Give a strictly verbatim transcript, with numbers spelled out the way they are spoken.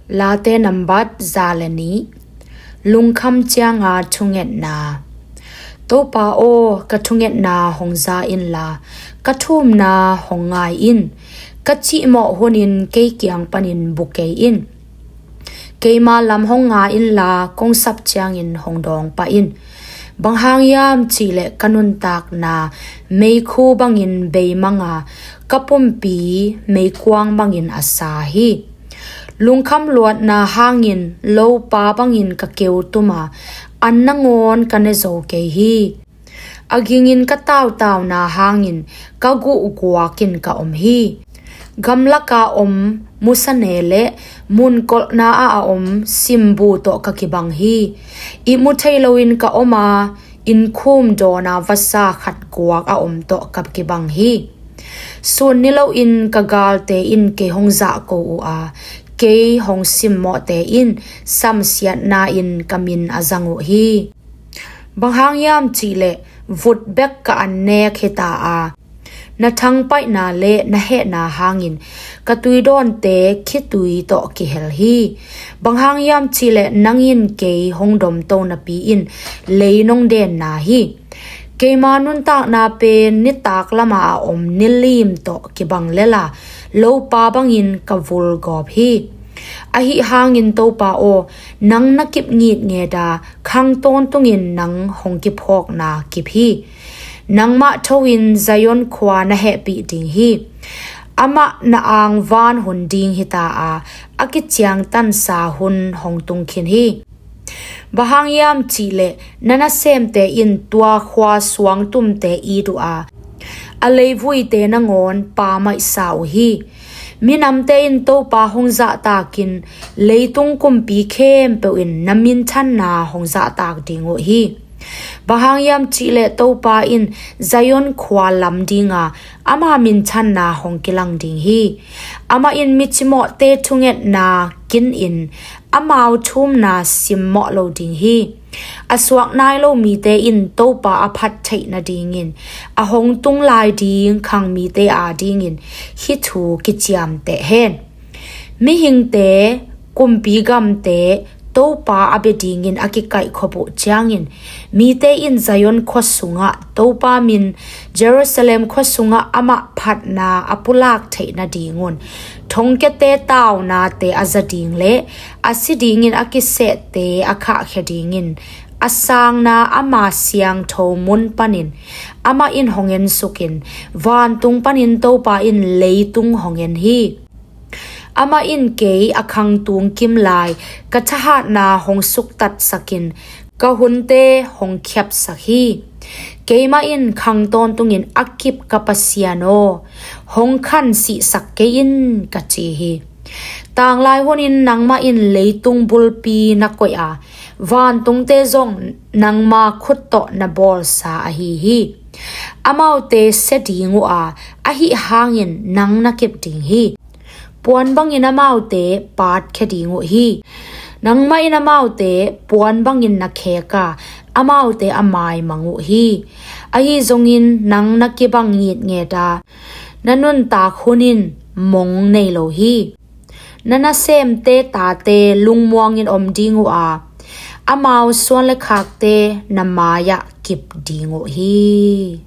Late nambat za le nih. Lungkham cianga thungetna. Topa aw, ka thungetna hong za inla, ka thumna hong ngai in. Ka cihmawh hunin kei kiang panin bu kei in. Keima lam hong nga inla, kong sap ciangin hong dawng pah in. Bang hang hiam cihleh ka nuntakna meikhu bangin beimanga, ka pumpi meikuang bangin a sa hi. Lungkham luatna hangin lopa bangin ka keu tuma, an nangawn ka ne zo kei hi. A gingin ka tautauna hangin ka guh guakin ka om hi. Gamlaka om musane le munkolhna ah a om simbu tawh ka kibang hi. Ihmu thei loin ka om a, innkhum dawna vasa khat guak a om tawh ka kibang hi. Sun niloin ka galte in kei hong zahko uh a, kei hong simmawhte in samsiatna in ka min a zang uh hi. Bang hang hiam cihleh vut bek ka an nek hita a, na thangpaihna le na hehna hangin ka tuidawnte khitui tawh kihel hi. Bang hang hiam cihleh nang in kei hong domto napi in lei nong denna hi. Keima nuntakna pen nitak lama a om nilim tawh kibang lela, lopa bangin ka vulgawp hi. Ahi hangin Topa aw, nang na kip ngitngeta, khang tawntungin nang hong kiphawkna kip hi. Nangmah thoin Zion khua na hehpih ding hi. Amah na angvan hun ding hita a, a kiciangtansa hun hong tungkhin hi. Bang hang hiam cihleh na nasemte in tua khua suangtumte it uh a, a leivuite nangawn pamaihsa uh hi. Minamte in Topa hong zahtakin leitung kumpi khempeuh in na minthanna hong zahtak ding uh hi. Bang hang hiam cihleh Topa in Zion khua lam dinga, ama minthanna hong kilang ding hi. Amah in micimawhte thungetna kinin amau thumna simmawh lo ding hi. A suak nai lo mite in Topa a phat theih nadingin a hong tung lai ding khang mite adingin hih thu kiciamteh hen. Mihingte, kumpi gamte, Topa a bia dingin a kikaihkhop uh ciangin, mite in Zion khua sungah Topa min, Jerusalem khua sungah amah phatna a pulak theih nadingun, thongkiate taunate a za ding le a si dingin a kisehte a khahkhia dingin, a sangna ama siangtho mun panin amah in hong ensukin, vantung panin Topa in leitung hong en hi. Amah in kei a khangtung kim lai ka thahatna hong suktatsakin, ka hunte hong khiapsak hi. Keimah in khang tawntungin a kip ka Pasian aw, hong khansihsak kei in, ka ci hi. Tanglai hunin nangmah in leitung bulpi na koih a, vantungte zong nangma khut tawh na bawlsa ahi hi. Amaute sia ding uh a, ahi hangin nang na kip ding hi. Puan bangin amaute patkhia ding uh hi. Nangmah in amaute puan bangin na khek a, amaute a maimang uh hi. Ahi zongin nang na kibang ngitnget a, na nuntak hun in mong nei lo hi. Na nasemte tate lungmuangin om ding uh a, amau suan le khakte na mai-ah kip ding uh hi.